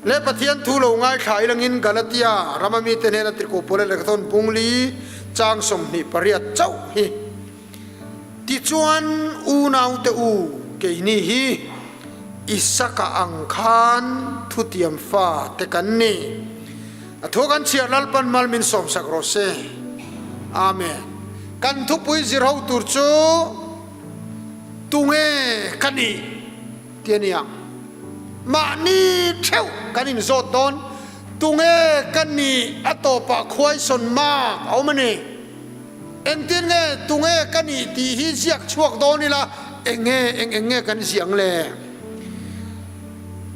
Le Pathian thu lo ngaithla ilangin Galatia rama mite hnena tirhkoh Paula lehkhathawn bungli chang 28 chauh hi Tichuan unaute u keini hi Isaka ang khan thutiam fa te kan ni. A thu kan chhiar Lalpan mal min sawmsak rawh se. Amen. Kan thupui zir ho tur chu tunge ka nih ti a nia. Mahni theuh kan inzawt dawn tunge ka nih a tawpah khuaisawn mak a awm a ni. Engtin nge tunge ka nih tih hi ziak chhuak dawn ila eng nge eng eng nge kan ziah ang le?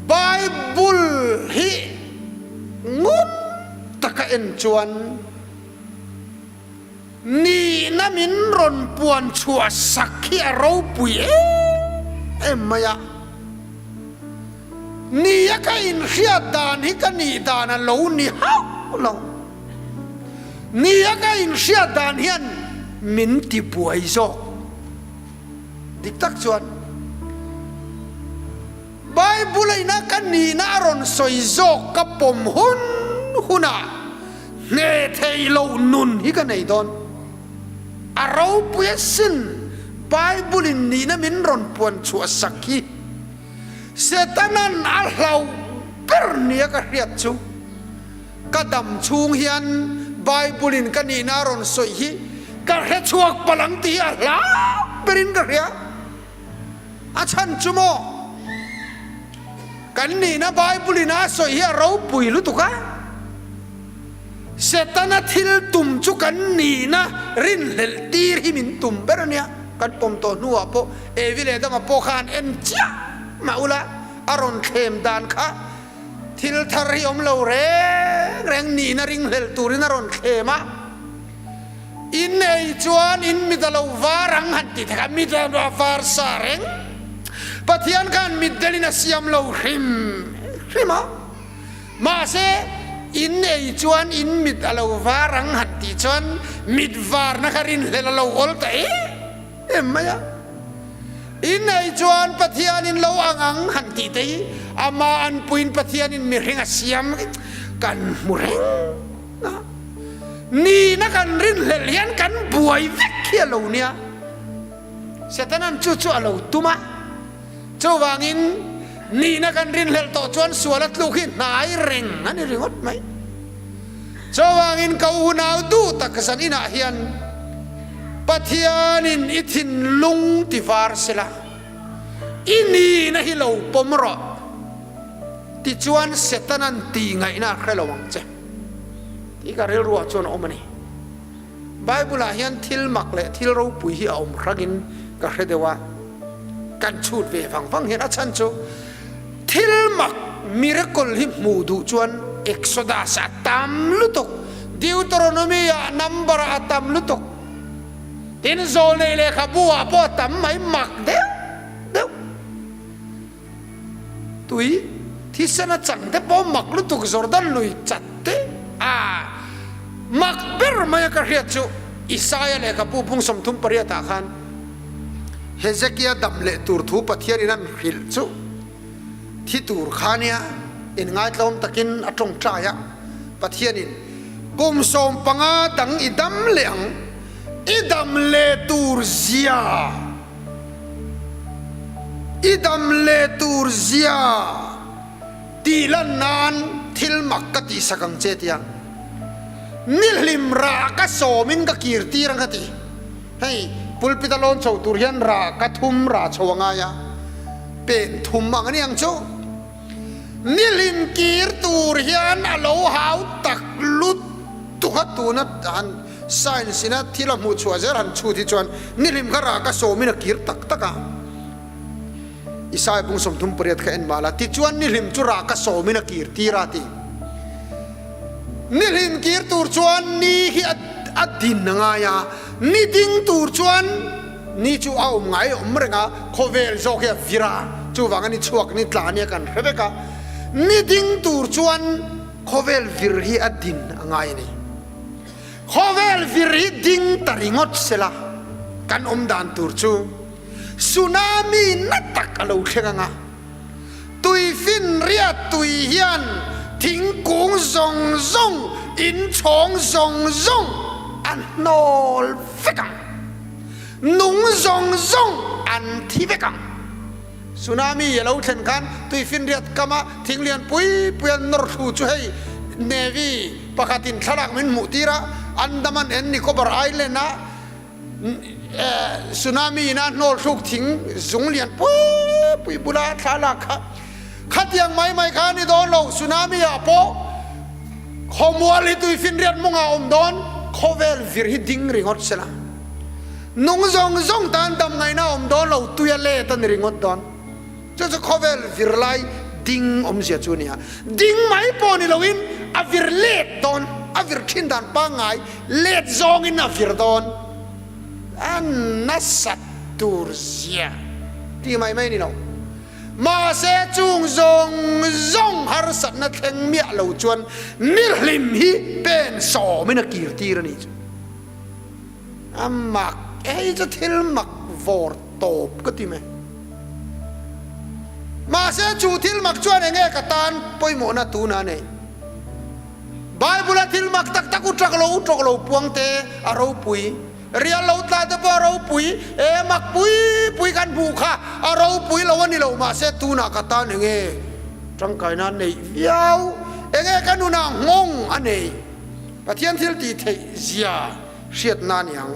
Bible hi ngun taka en chuan nihna min rawn puan chhuah sak hi a ropui em em mai a. Nia ka inhriat dan hi ka nih dan a lo ni hauh lo. Nia ka inhriat dan hian min ti buai zawk. Dik tak chuan Bible a ina ka nihna a rawn sawi zawk ka pawm hun hunah hneh theih loh nun hi ka nei dawn. A ropui asin Bible in nihna min rawn puan chhuah sak hi. Setanan a hlauh ber nia ka hriat chu ka dam chhung hian Bible in ka nihna a rawn sawi hi ka hre chhuak palh ang tih hi a hlau berin ka hria. A chhan chu maw kan nihna Bible in a sawi hi a ropui lutuk a, Setana thil tum chu kan nihna rinhlelh tir hi min tum ber a nia. Kan pawm tawh hnuah pawh Evi leh Adama pawh khan en chiah mah ula a rawn thlem dan kha thil thar hi awm lo reng reng nihna ringhlel turin a rawn thlem a. In ei chuan in mit a lo var ang han ti thei a, mit a var sa reng. Pathian khan mitdelin a siam lo hrim hrim a. Mahse, in ei chuan in mit a lo var ang han tih chuan mit varna kha rinhlelh a lo awl ta em em mai a. In ei chuan Pathianin lo ang ang han tih te hi amah anpuiin Pathianin mihring a siam kan hmu reng a. Nihna kan rinhlelh hian kan buai vek hi a lo nia. Setanan chu chu a lo tum a. Chuvangin, nihna kan rinhlelh tawh chuan sual a tluk hi hnai reng a ni ringawt mai. Chuvangin ka unau duh tak zan inah hian Pathianin i thinlung ti var sela, i nihna hi lo pawm rawh. Tichuan Setanan tih ngaihna a hre lo ang che tih ka rilruah chuan a awm a ni. Bible ah hian thil mak leh thil ropui hi a awm hrangin ka hre deuh a, kan chhut ve vang vang hian a chhan chu thil mak, miracle, hi hmuh duh chuan Exodus a tam lutuk, Deuteronomy ah number ah a tam lutuk, tin zawlnei lehkhabu ah pawh a tam mai mak deuh deuh. Tui thisen a chang te pawh mak lutuk Jordan lui chat te a mak ber mai a ka hriat chu Isaia lehkhapu phung 38 ah khan Hezekia dam leh tur thu Pathian in an hrilh chu thi tur kha nia in ngaitlawm takin a tawngtai a Pathian in kum 15 dang i dam leh ang i dam leh tur zia I dam leh tur zia tih lan nan thil mak ka tihsak ang che tia nihlim rah ka sawmin ka kir tir ang ka ti. Hei pulpit a lawn chho tur hian rah ka thum rah chho a ngai a, pen thum ang a ni ang chu. Nihlim kir tur hian a lo hau tak lutuk a tuna han Science ina thil a hmuh chhuah zel han chhut hi chuan nihlim kha rah ka sawmin a kir tak tak a. Isaiah bung 38 kha en mah la, tichuan nihlim chu rah ka sawmin a kir tir a ti. Nihlim kir tur chuan ni hi a din a ngai a, ni ding tur chuan ni chu a awm ngai awm reng a, khawvel zawk hi a vir a, chuvang a ni chhuak ni tla nia kan hre vek a, ni ding tur chuan khawvel vir hi a din a ngai a ni. Khawvel vir hi ding ta ringawt sela kan awm dan tur chu tsunami na tak a lo thleng ang a, tui. Tuifinriat tui hian thingkung zawng zawng, inchhawng zawng zawng a hnawl vek ang. Nung zawng zawng an thi vek ang. Tsunami a lo thlen khan tuifinriat kama thing lian pui pui an nawr thlu chu hei Navy pakhatin thlalak min hmuh tir a, Andaman and Nicobar Island a Tsunami in a hnawl thluk thing zung lian pui pui bula thlalak kha khatiang mai mai kha a ni dawn lo. Tsunami ah pawh khawmual hi tuifinriat mawngah a awm dawn, khawvel vir hi ding ringawt sela. Nung zawng zawng tan dam ngaihna a awm dawn lo, tui a let a ni ringawt dawn. Chu chu khawvel vir lai ding awmzia chu a ni a. Ding mai pawh ni loin a vir let dawn, a vir thin dan pangngai let zawngin a vir dawn. A nasat tur zia tih mai mai a ni lo. Mahse chung zawng zawng harsatna thleng miah lo chuan nihlim hi pen sawmin a kir tir a ni chu. A mak hei chu thil mak vawr tawp ka ti mai. Mahse chu thil mak chuan enge ka tan pawimawhna tuna nei. Bible a thil mak tak tak u ṭak lo u ṭawk lo puang te a ropui, rial lo tla te pawh a ropui, e mak pui pui kan hmuh kha a ropui lo a ni lo mahse tunah ka tan enge ṭangkaina neih viau, enge ka nunah nghawng a nei. Pathian thil tih theih zia hriatna a ni ang.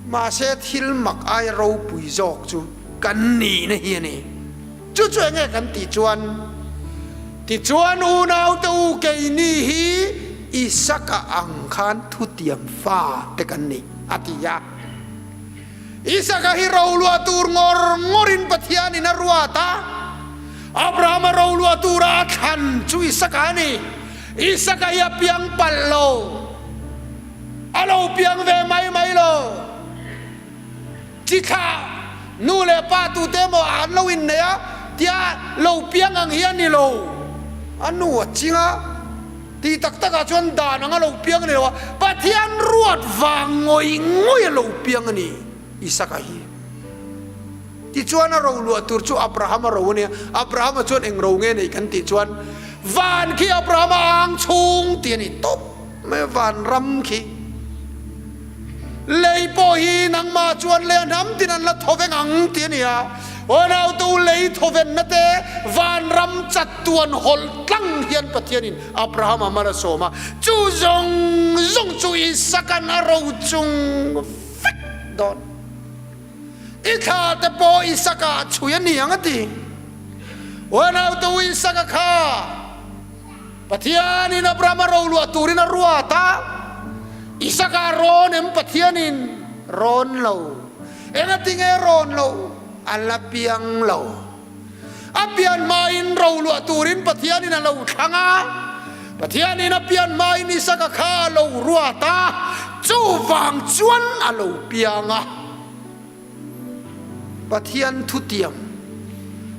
Mahse thil mak aia ropui zawk chu kan nihna hi a ni. Chu chu enge kan tih chuan, Tichuan unaute u keini hi Isaka ang khan thutiam fa te kan ni, a ti a. Isaka hi roluah tur ngawr ngawrin Pathianin a ruat a, Abrahama roluah tura a thlan chu Isaka a ni. Isaka hi a piang palh lo, a lo piang ve mai mai lo. Chi thlah nu leh pa tute emaw an lo innei a, tia lo piang ang hi a ni lo. A nu a ching a, tih tak takah chuan dan anga lo piang a ni lo a, Pathian ruat vang ngawih ngawih a lo piang a ni Isaka hi. Tichuan a ro luah tur chu Abrahama ro a nia. Abrahama chuan eng ro nge nei kan tih chuan van khi Abrahama ang chhung tih a ni tawp mai a, van ram khi. Lei pawh hi nangmah chuan lei a hnam tin an la thawveng ang tih a ni a. Aw nautu lei thawvenna te van ram chatuan hawlh tlang hian Pathianin Abrahama mal a sawm a, chu zawng zawng chu Isaka'n a ro chung vek dawn. I thla te pawh Isaka a chhui a ni ang a ti. Uanaute u Isaka kha Pathianin Abrahama roluah turin a ruat a, Isaka a rawn em Pathianin? Rawn lo. Engatinge rawn lo? A la piang lo. A pian hmain roluah turin Pathianin a lo thlang a, Pathianin a pian hmain Isaka kha a lo ruat a, chuvang chuan a lo piang a. Pathian thutiam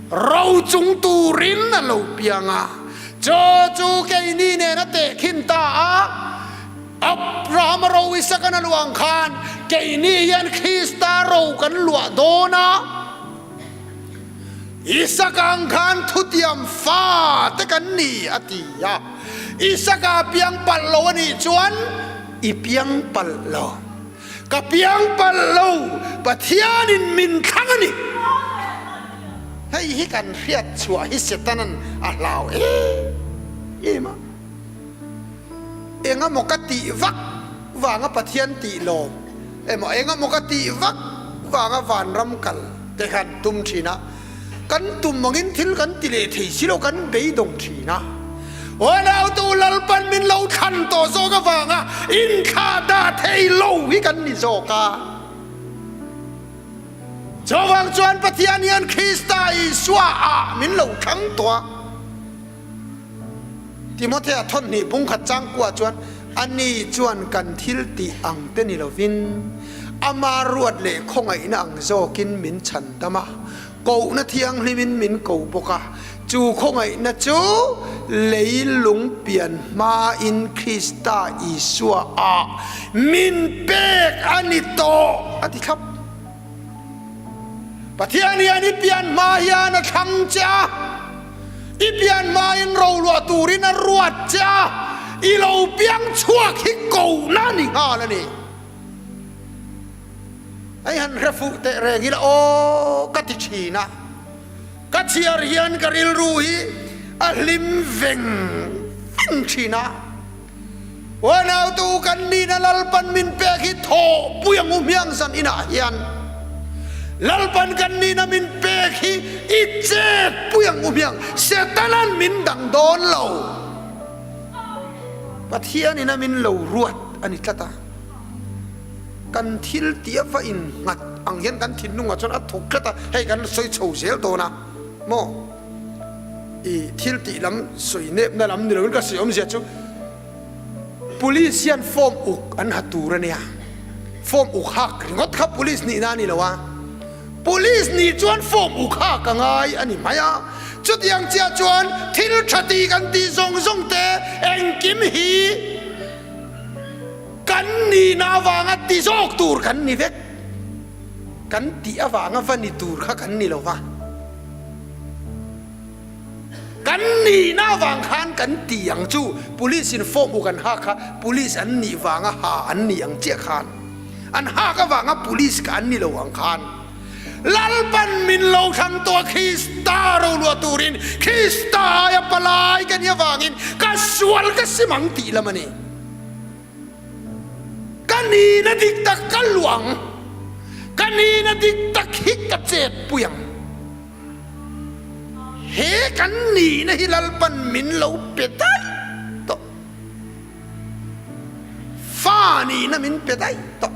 ro chung turin a lo piang a, chaw chu keini nen a tehkhin ta a. Abrahama ro Isakan a luah ang khan keini hian Krista ro kan luah dawn a. Isaka ang khan thutiam fa te kan ni a ti a. Isaka a piang palh lo a nih chuan i piang palh lo. Ka piang palh lo, Pathianin min thlang a ni. Hei hi kan hriat chhuah hi Setanan a hlau em em a. Eng emaw ka tih vak vanga Pathian tih lawm emaw eng emaw ka tih vak vanga vanram kal te khan tum thin a. Kan tum angin thil kan ti leh thei si lo, kan beidawng thin a. Aw nautu Lalpan min lo thlan tawh zawk avanga inthlah dah thei lo hi kan ni zawk a. Chuvang chuan Pathian hian Krista Isua ah min lo thlang tawh a. Timothea thawnhnih bungkhat changkua chuan ani chuan kan thil tih ang te ni lovin ama ruat leh khawngaihna ang zawkin min chhan dam a, kohna thianghlimin min ko bawk a. Chu khawngaihna chu leilung pian hmain Krista Isua ah min pek a ni tawh a ti thlap. Pathian hian i pian hma hian a thlang che a. I pian hmain roluah turin a ruat che a, i lo piang chhuak hi kohna a ni nghal a ni. Hei han hre fuh teh reng ila aw ka ti thin a, ka chhiar hian ka rilru hi a hlim veng veng thin a. Uanautu kan nihna Lalpan min pek hi thawhpui ang u hmiang zan inah hian Lalpan kan nihna min pek hi i chetpui ang u hmiang Setanan min dang dawn lo Pathian ina min lo ruat a ni tlat a kan thil tih a va innghat ang hian kan thinlungah chuan a thawk tlat a hei kan sawi chho zel dawn a maw. I thil tih lam sawi nepna lam ni loin ka sawi awmzia chu Police hian form uk an ha tur a nia. Form uk hak ringawt kha Police nihna a ni lo a, Police nih chuan form uk hak a ngai a ni mai a. Chutiang chiah chuan thil tha tih kan tih zawng zawng te engkim hi kan nihna avanga ti zawk tur kan ni vek. Kan tih avanga va ni tur kha kan ni lo va. Kan nihna avang khan kan ti ang chu, Police in form uk an hak kha Police an nih vanga ha an nih ang chiah khan an hak avanga Police kha an ni lo ang khan Lalpan min lo thlang tawh a Krista roluah turin Krista aia palai ka nih avangin ka sual ka sim ang tih lam a ni. Ka nihna dik tak ka luah ang, ka nihna dik tak hi ka chetpui ang. He kan nihna hi Lalpan min lo pe daih tawh. Fa nihna min pe daih tawh.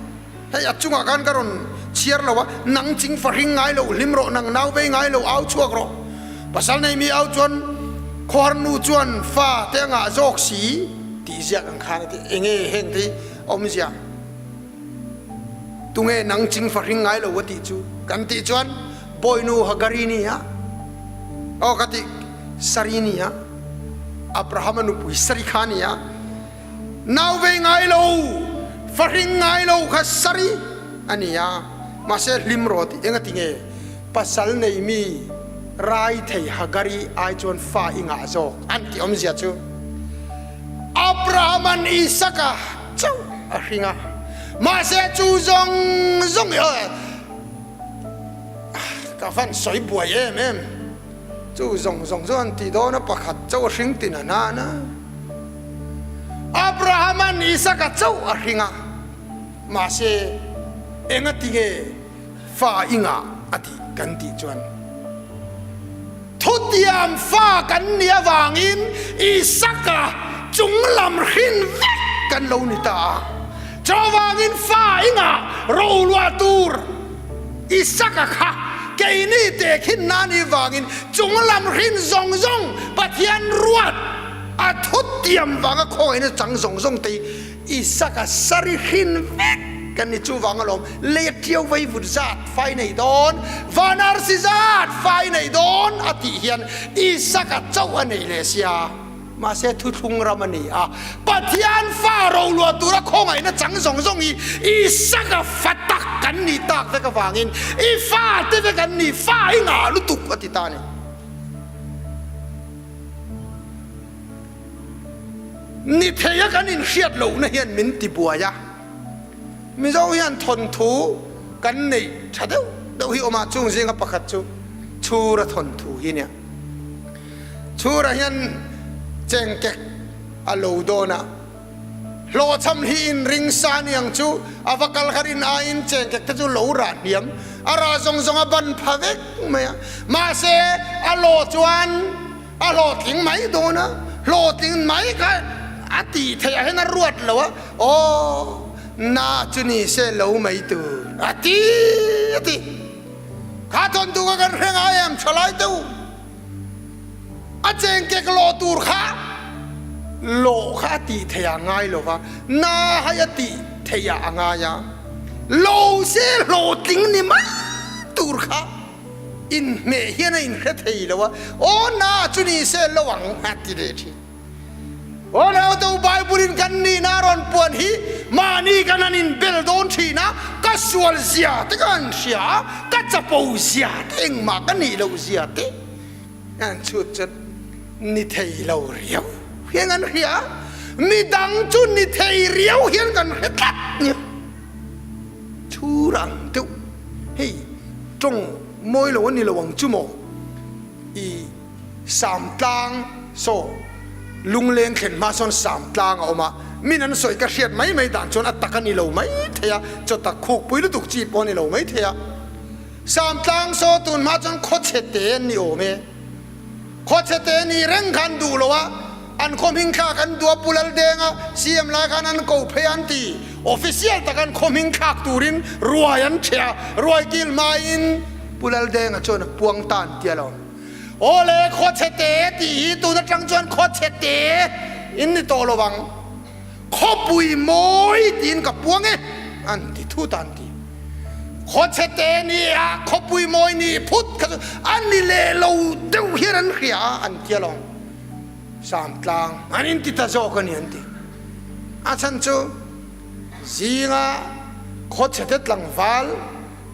Hei a chungah khan ka rawn chhiar lo a, nang ching fa hring ngai lo hlim rawh, nang nau vei ngai lo au chhuak rawh. Pasal nei mi au chuan khawhar nu chuan fa te a ngah zawk si tih ziak ang khan a ti. Enge heng te hi awmzia? Tunge nang ching fa hring ngai lo a tih chu? Kan tih chuan Bawinu Hagari ni a, aw ka tih Sari ni a, Abrahama nupui Sari kha ni a. Nau vei ngai lo, fahring ngai lo kha sari a ni a, mahse hlim rawh tih eng a ti nge? Pasal nei mi rai thei Hagari ai chuan fa i ngah zawk an tih awmzia chu Abraham-a'n Isaka chauh a hring a, mahse chu zawng zawng i ka van sawi buai em em. Chu zawng zawng chu an ti dawn a, pakhat chauh a hring tin a hnan a. Abraham-a'n Isaka chauh a hring a, mahse enga ti nge fa i ngah a tih kan tih chuan thutiam fa kan nih avangin Isaka chunglam hrin vek kan lo ni ta a. Chuvangin fa i ngah roluah tur Isaka kha keini tehkhin nan i vangin chunglam hrin zawng zawng Pathian ruat a thutiam vanga khawngaihna chang zawng zawng te hi Isaka sari hrin vek kan ni. Chuvang alawm lei a tiau vei vut zat fai nei dawn, van arsi zat fai nei dawn a tih hian Isaka chauh a nei leh sia. Mahse thuthlung ram a ni a, Pathian fa roluah tura khawngaihna chang zawng zawng hi Isaka fa tak kan nih tak vek avangin i fa te vek an ni, fa i ngah lutuk a ti ta a ni. Ni theia kan inhriat lohna hian min ti buai a, Mizo hian thawnthu kan neih tha deuh deuh hi awm a, chung zinga pakhat chu Chhura thawnthu hi nia. Chhurah hian chengkek a lo dawn a, hlawhchham hi inring sa niang chu a va kal kha rin aiin chengkek te chu lo rah hniam, a rah zawng zawng a ban pha vek mai a, mahse a lawh chuan a hlawhtling mai dawn a, hlawhtling mai kha a tih theih ah hian a ruat lo a, aw na chu ni se lo mai tur a ti a ti. Kha thawnthu kha kan hre ngai em thalai te u? A chengkek lawh tur kha lawh kha a tih theih ah ngai lo va, na hai a tih theih ah a ngai a, lo se hlawhtling ni mai tur kha inhmeh hian a inhre thei lo a, aw na chu ni se lo ang a ti leh thin. Aw nautu Bible in kan nihna a rawn puan hi mahni kan han inbel dawn thin a, ka sual zia te ka han hria a, ka chapo zia te engmah ka nih loh zia te an chhut chuan. Ni thei lo riau hian an hria a, midang chu ni thei riau hian kan hre tlat nia. Chhur ang deuh, hei tawng mawi lo a ni lo ang chu maw? I Samtlang saw lungleng thlen hma sawn Samtlang a awm a, min an sawi ka hriat mai mai dan chuan a tak a ni lo mai thei a, chawtak khukpui lutuk chi pawh a ni lo mai thei a. Samtlang saw tun hma chuan khawchhe te an ni awm e. Khawchhe te ni reng khan duh lo a, an khaw hming thlak an duh a, Pu Laldenga CM lai khan an ko phei an ti. Official tak an khaw hming thlak turin ruai an ṭheh a, ruai kil hmain Pu Laldenga chuan a puang ta an ti alawm. Aw le, khawchhe te tih hi tun aṭang chuan khawchhe te in ni tawh lo vang. Khawpui mawi tiin ka puang e, an ti thut a an ti. Khawchhe te ni a khawpui mawi ni phut kha chu a ni leh lo deuh hian an hria a, an ti alawm. Samtlang an inti ta zawk a ni an ti. A chhan chu zinga khawchhe te tlangval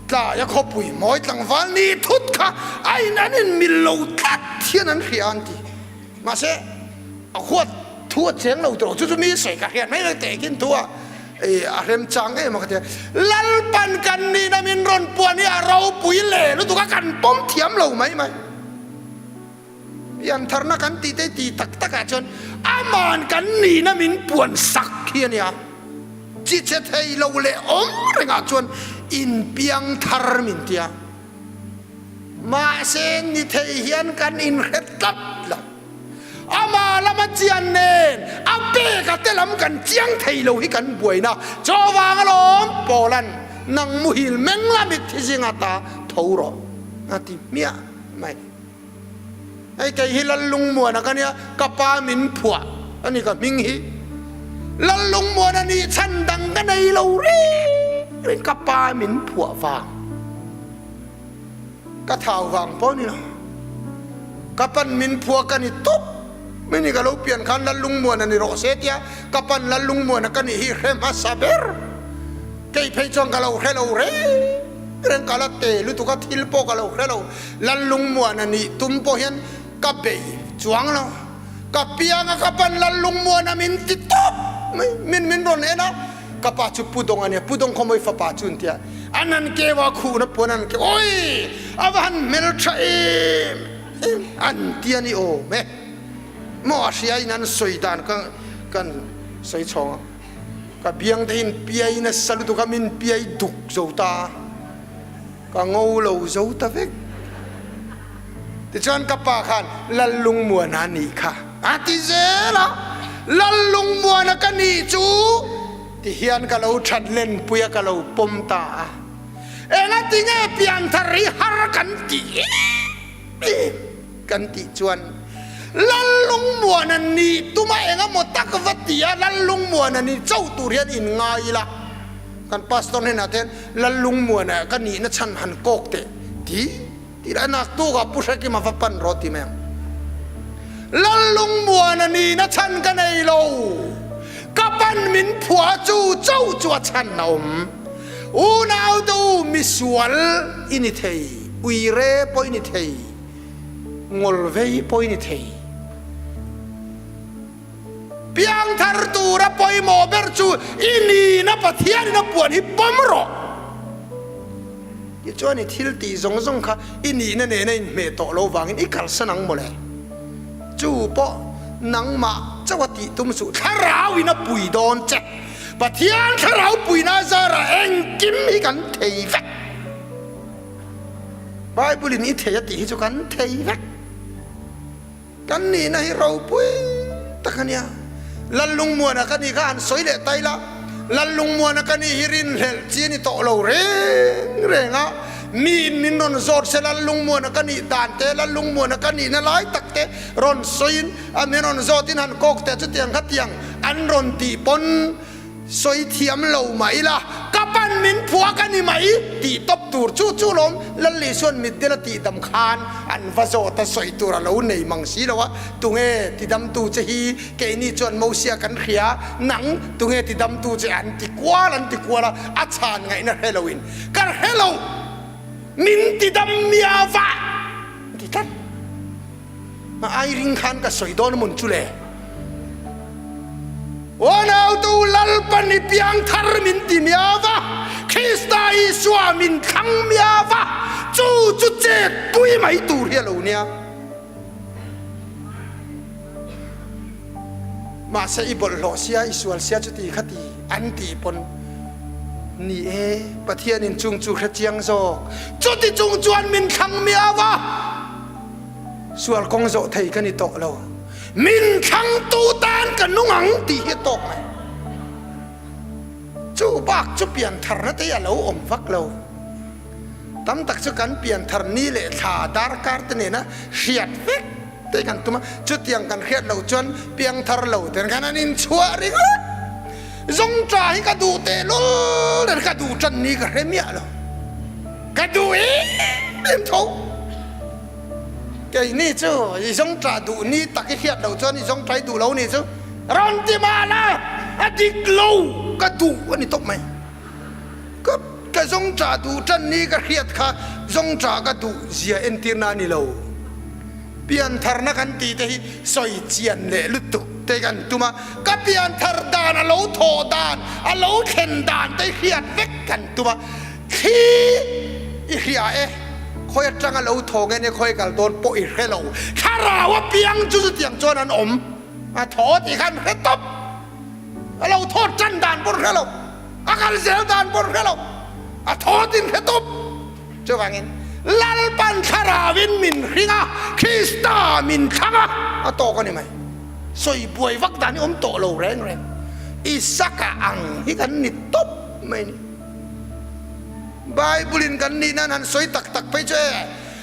tlaia khawpui mawi tlangval ni thut kha a in an inmil lo tlat hian an hria a an ti. Mahse, a huat thu a cheng lo tawh, chu chu mi sawi ka hriat mai mai tehkin thu a a rem chang em a ka ti a. Lalpan kan nihna min rawn puan hi a ropui leh lutuk a, kan pawm thiam lo mai mai. Piantharna kan tih te ti tak takah chuan aman kan nihna min puan sak hi a nia. Chi che thei lo leh awm rengah chuan inpiangthar min tia. Mahse ni thei hian kan inhre tlat lo. Ama lama chian nen a peka te lam kan chiang thei lo hi kan buaina. Chaw vang alawm Paula'n nang muhil meng la mitthi zinga ta tho rawh a ti hmiah mai. Hei kei hi Lallungmuana ka nia, ka pa min phuah a ni ka hming hi. Lallungmuana nih chhan dang ka nei lo reng reng ka pa min phuah vang. Ka thau vang pawh ni lo. Ka pan min phuah ka ni tawp mai ni ka lo pian khan Lallungmuana ni rawh se tia ka pan Lallungmuana ka nih hi hre hmasa ber. Kei phei chuan ka lo hre lo reng reng ka la te lutuk a thil pawh ka lo hre lo. Lallungmuana nih tum pawh hian ka bei chuang lo. Ka piang a ka pan Lallungmuana min ti tawp mai, min min rawn en a, ka pa chu Pu Dawng a nia, Pu Dawng khawmawi fapa chu an ti a, an han keu a khuhna puan an keu, awi a va han hmeltha em em an ti a ni awm e, maw a hria in an sawi dan ka kan sawi chhawng a, ka biang te hi in piai nasa lutuk a, min piai duk zo ta a. Ka ngo lo zo ta vek. Tichuan ka pa khan Lallungmuana a nih kha a ti zel a, Lallungmuana ka nih chu ti hian ka lo that lenpui a, ka lo pawm ta a. Engati nge pianthar hi har kan tih em em kan tih chuan Lallungmuana nih tuma engemaw tak va ti a, Lallungmuana ni chauh tur hian inngai ila. Kan pastor hnenah te hian Lallungmuana ka nihna chhan han kawk teh ti ti la naktuk ah Pu Hrekima va pan rawh ti mai ang. Lallungmuana nihna chhan ka nei lo, ka pan min phuah chu chauh chu a chhan a awm. Unau te u misual i ni thei, uire pawh i ni thei, ngawlvei pawh i ni thei. Piangthar tura pawimawh ber chu i nihna Pathianin a puan hi pawm rawh. Tichuan i thil tih zawng zawng kha i nihna nena inhmeh tawh lo vangin i kalsan ang mawle. Chu pawh nangmah chauh a tih tum suh, thlarauin a pui dawn che. Pathian thlarau puina zarah engkim hi kan thei vek. Bible-in i thei a tih hi chu kan thei vek. Kan nihna hi ropui tak a nia. Lallungmuana ka nih kha han sawi leh ta ila, Lallungmuana ka nih hi rinhlelh chi a ni tawh lo reng reng a, miin min rawn zawt se Lallungmuana ka nih dan te, Lallungmuana ka nihna lai tak te rawn sawiin a min rawn zawtin han kawk teh chutiang kha tiang an rawn tih pawn Sawi thiam lo mah ila, ka pan min phua ka ni mai tih tawp tur chu chu lawm Lalli chuan mitdel a tihdam khan an va zawt a, sawi tur a lo nei mang si lo a, tunge tidamtu che hi keini chuan Mosia kan hria, nang tunge tidamtu che an ti kual an ti kual a, a chhan ngaihna hre loin ka hre lo min tidam miau va an ti tlat. A ai ring khan ka sawi dawn mawn chu le. Aw nautu Lalpan i piang thar min ti miau va, Krista Isua min thlang miau va, chu chu chet pui mai tur hi a lo nia. Mahse i bawlhhlawh sia, i sual sia chuti kha ti an tih pawn ni e, Pathianin chung chu hre chiang zawk. Chuti chung chuan min thlang miau a, sual kawng zawh thei ka ni tawh lo. Min thlangtu tan ka nung ang tih hi a tawk mai. Chu bak chu piantharna te hi a lo awm vak lo. Tam tak chu kan pianthar ni leh thla darkar te nena hriat vek te kan tum a, chutiang kan hriat loh chuan piangthar lo ten khan an inchhuah ringawt. Zawngṭa hi ka duh tehlul nen ka duh ṭan ni ka hre miah lo, ka duh em em tho. Keini chu i zawngṭa duh ni tak i hriat loh chuan i zawngṭa i duh lo ni chu rawn ti mah la, a dik lo ka duh a ni tawp mai. Ka ka zawngṭah duh ṭan ni ka hriat kha zawngṭah ka duh zia entirna a ni lo. Piantharna kan tih te hi sawi chian leh lutuk te kan tum a, ka pianthar dan a lo thawh dan, a lo thlen dan te hriat vek kan tum a, thli i hria e, khawi atanga lo thaw nge nia khawi kal dawn pawh i hre lo, thlarau apiang chu chutiang chuan an awm, a thaw tih kha an hre tawp. A lo thawt tan dan pawh hre lo, a kal zel dan pawh hre lo, a thawt in hre tawp. Chuvangin Lalpan thlarauin min hring a, Krista min thlang a, a tawk a ni mai. Sawi buai vak dan hi awm tawh lo reng reng. Isaka ang hi kan ni tawp mai ni. Bible in kan nih nan han sawi tak tak phei chu e,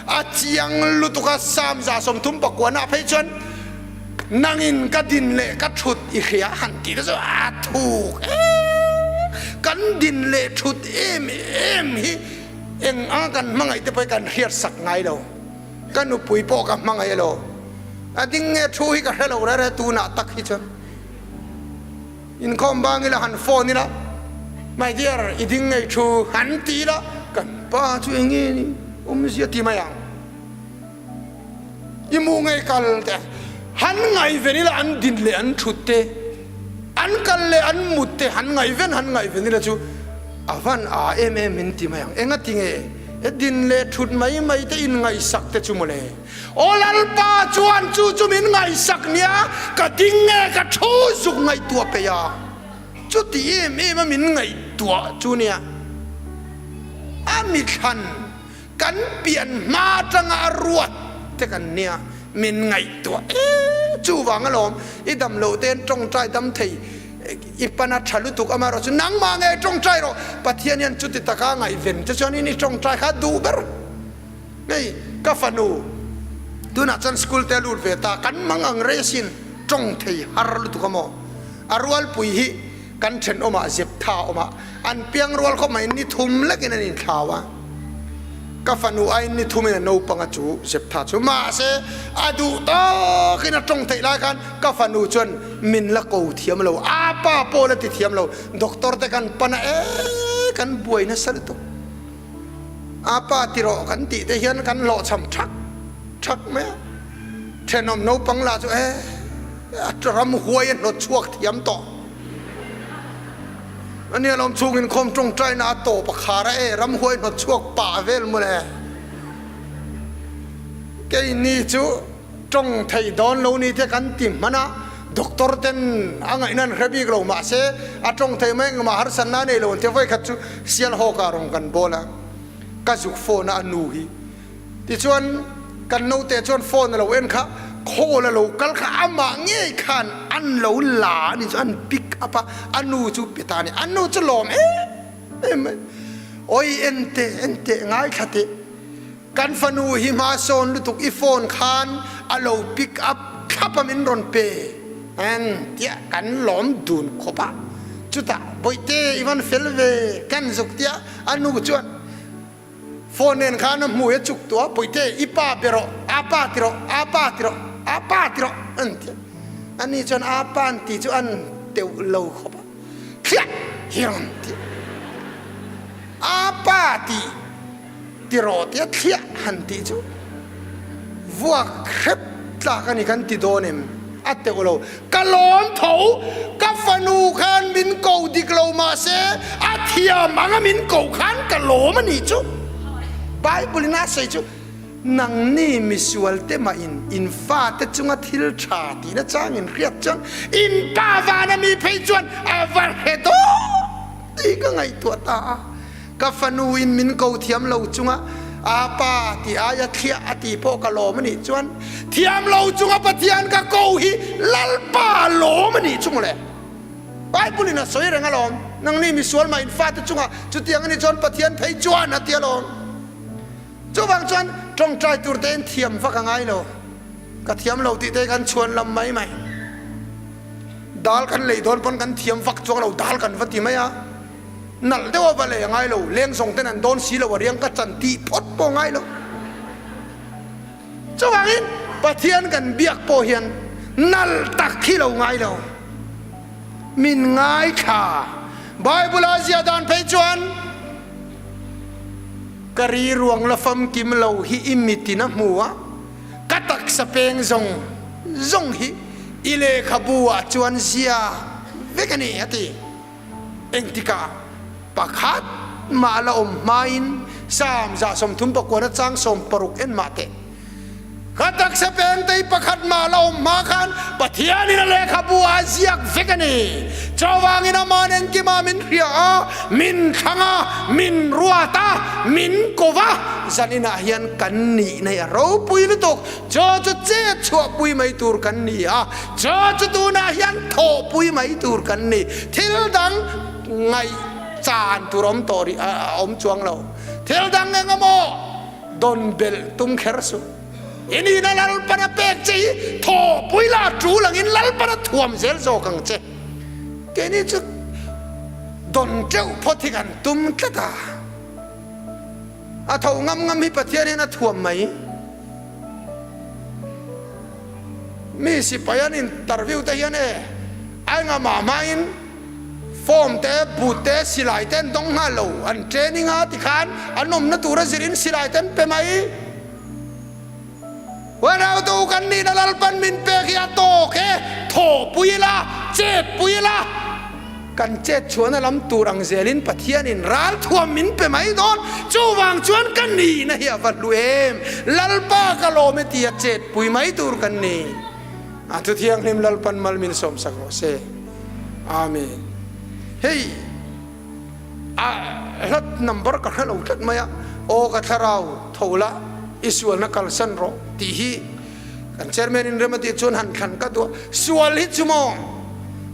A chiang lutuk a, Psalm 39 ah phei chuan, Nangin ka din leh ka thut i hria han tih te chu a thuk em. Kan din leh thut em em hi eng anga kan hmangaih te pawh hi kan hriat sak ngai lo. Ka nupui pawh ka hmangaih alo. A ding nge thu hi ka hre lo rere tunah tak hi chuan. Inkhawm bang ila han phone ila, My dear, i ding ngei thu han ti ila, kan pa chu eng nge ni awmzia ti mai ang. I mu ngei kal te han ngaihven ila an din leh an thut te, an kal leh an mut te han ngaihven han ngaihven ila chu a van a em em min ti mai ang. Enga ti nge he din leh thut mai mai te in ngaihsak te chu mawle. Aw Lalpa chuan chu chu min ngaihsak nia, ka ding nge ka thu zuk ngaihtuah peih a, chuti em em a min ngaihtuah chu nia. A mithlan kan pian hma atanga a ruat te kan nia, min ngaihtuah e chuvang alawm i dam loh ten tawngtai dam thei i pan a tha lutuk amaherawh chu nangmah nge tawngtai rawh Pathian hian chuti taka ngaihven che chuan in i tawngtai kha duh ber. Hei ka fanu tunah chuan school te a lut ve ta, kan mang ang rei asin tawng thei har lutuk a maw? A rualpui hi kan thenawmah zep tha a awm a, an piang rual khawp mai ni thum lekin an inthlau a, ka fanu aiin ni thumin a naupang a chu zep tha chu mahse a duh tawkin a tawng theih lai khan ka fanu chuan min la ko thiam lo, a pa pawh la ti thiam lo, doctor te kan pan a e kan buai nasa lutuk. A pa ti rawh kan tih te hian kan hlawhchham thak thak mai a, thenawm naupang lah chu e a ramhuai a hnawt chhuak thiam tawh a nia lawm chhung inkhawm tawngtaina a tawp a khar a e ramhuai hnawt chhuak pah vel mawle keini chu Tawng thei dawn lo ni te kan ti hman a, doctor ten a ngaihna an hre bik lo mahse a tawng thei mai engmah harsatna a nei lo an ti a, vawikhat chu Sialhawk ah rawn kan bawl a, ka zuk phone a a nu hi tichuan kan naute chuan phone a lo en kha call a lo kal kha amah ngei khan an lo la a ni chu an pick up a, a nu chu pe ta a ni, a nu chu lawm em em mai, awi en teh en teh ngaithla teh. Kan fanu hi hma sawn lutuk i phone khan a lo pick up thlap a min rawn pe ang tiah kan lawm dun khawp a, chutah Bawihte i van fel ve kan zuk tiah a nu chuan phone nen khan a hmui a chuk tuah Bawihte i pa be rawh a pa ti rawh a pa ti rawh a pa ti rawh an ti a, ani chuan a pa an ti chu an teuh lo khawp a thliah hi rawn ti a pa tih Ti rawh tia thliah han tih chu vuak hrep tlak a ni kan ti dawn em? A teuh lo. Ka lawm tho, ka fanu khan min ko dik lo mahse a thiam anga min ko khan ka lawm a nih chu. Bible in a sawi chu nangni misual te mah in in fate chunga thil tha tihna chang in hriat chuan in pa vana mi phei chuan a va hre dawn tih ka ngaihtuah ta a. Ka fanu in min ko thiam lo chunga a pa ti aia thliah a ti pawh ka lawm a nih chuan thiam lo chunga Pathian ka ko hi Lalpa lawm a nih chu mawle. Bible in a sawi reng alawm, nangni misual mah in fate chunga chutiang a nih chuan Pathian phei chuan a ti alawm. Chuvang chuan tawngtai tur tein thiam vak a ngai lo, ka thiam lo tih te kan chhuan lam mai mai. Dal kan lei dawn pawn kan thiam vak chuang lo, dal kan va ti mai a. Nalh deuh a va lei a ngai lo, leng zawng ten an dawn si lo a riang ka chan tih phawt pawh a ngai lo. Chuvangin Pathian kan biak pawh hian nalh tak hi lo ngai lo. Min ngaithla. Bible a ziah dan phei chuan ka ri ruang la famkim lo hi i mitin a hmu a, ka taksa peng zawng zawng hi i lehkhabu ah chuan zia vek a ni a ti. Engtikah pakhat mah la awm hmain Psalm 39 chang 60 en mah teh. Ka taksa pengtei pakhat mah la awm hma khan Pathianin a lehkhabu ah a ziak vek a ni. Chuvangin Aman engkimah min hria a, min thlang a, min ruat a, min ko va, zaninah hian kan nihna hi a ropui lutuk. Chu chu chet chhuahpui mai tur kan ni a, chu chu tunah hian thawhpui mai tur kan ni. Thil dang ngaih chan tur awm tawh rih a awm chuang lo. Thil dang eng emaw dawn belh tum kher suh. I nihna Lalpan a pek che hi thawhpui la tul angin Lalpan a thuam zel zawk ang che. Keini chu dawn teuh phawt hi kan tum tlat a. A tho ngam ngam hi Pathian hian a thuam mai. Mi sipai an interview te hian e a enga mah hmain form te, boot te, silai te an dawng nghal lo. An training a tikhan an awmna tura zirin silai te an pe mai. Huanautu kan nihna Lalpan min pek hi a tawk e, thawhpui ila, chetpui ila, kan chet chhuahna lam tur ang zelin Pathianin ralthuam min pe mai dawn. Chuvang chuan ka nihna hi a va hlu em, Lalpa ka lawm e tia chetpui mai tur kan ni. A thu thianghlim Lalpan mal min sawmsak rawh se. Amen. Hei. A hlat number ka hre lo tlat mai a, aw ka thlarau tho la i sualna kalsan rawh tih hi kan chairman in rem a tih chuan han thlan ka duh a, sual hi chu maw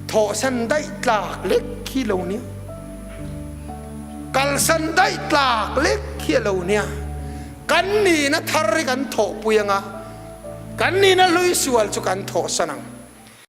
thawhsan daih tlak lek hi lo nia, kalsan daih tlak lek hi a lo nia, kan nihna thar hi kan thawhpui anga kan nihna hlui sual chu kan thawhsan ang.